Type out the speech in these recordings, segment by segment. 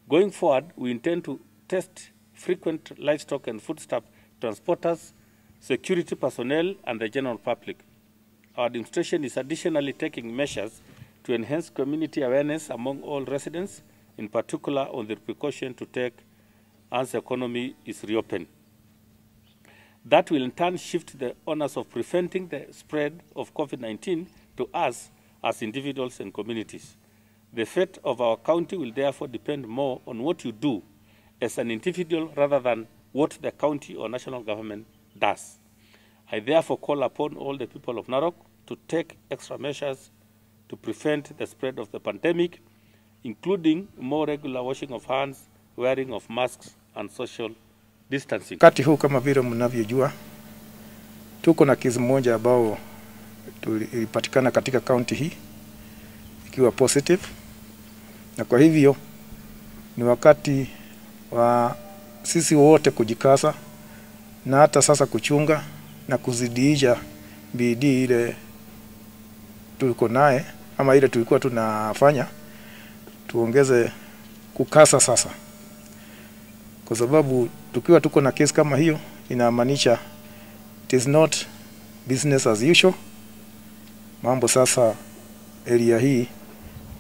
Going forward, we intend to test frequent livestock and foodstuff transporters, security personnel, and the general public. Our administration is additionally taking measures to enhance community awareness among all residents, in particular on the precaution to take as the economy is reopened. That will in turn shift the onus of preventing the spread of COVID-19 to us as individuals and communities. The fate of our county will therefore depend more on what you do as an individual rather than what the county or national government does. I therefore call upon all the people of Narok to take extra measures to prevent the spread of the pandemic, including more regular washing of hands, wearing of masks and social distancing. Wakati huu kama vile mnavyojua, tuko na kesi moja ambao ilipatikana katika county hii ikiwa positive, na kwa hivyo ni wakati wa sisi wote kujikaza na hata sasa kuchunga na kuzidiisha bidii ile tuliko naye ama ile tulikuwa tunafanya, tuongeze kukasa sasa, kwa sababu tukiwa tuko na kesi kama hiyo inamaanisha it is not business as usual. Mambo sasa area hii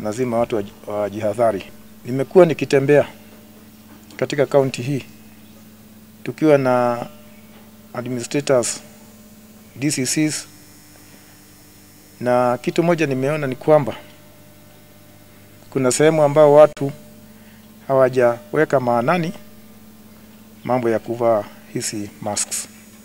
lazima watu wajihadhari. Nimekuwa nikitembea katika county hii tukiwa na administrators, DCCs, na kitu moja nimeona ni kwamba kuna sehemu ambao watu hawajaweka maanani mambo ya kuvaa hizi masks.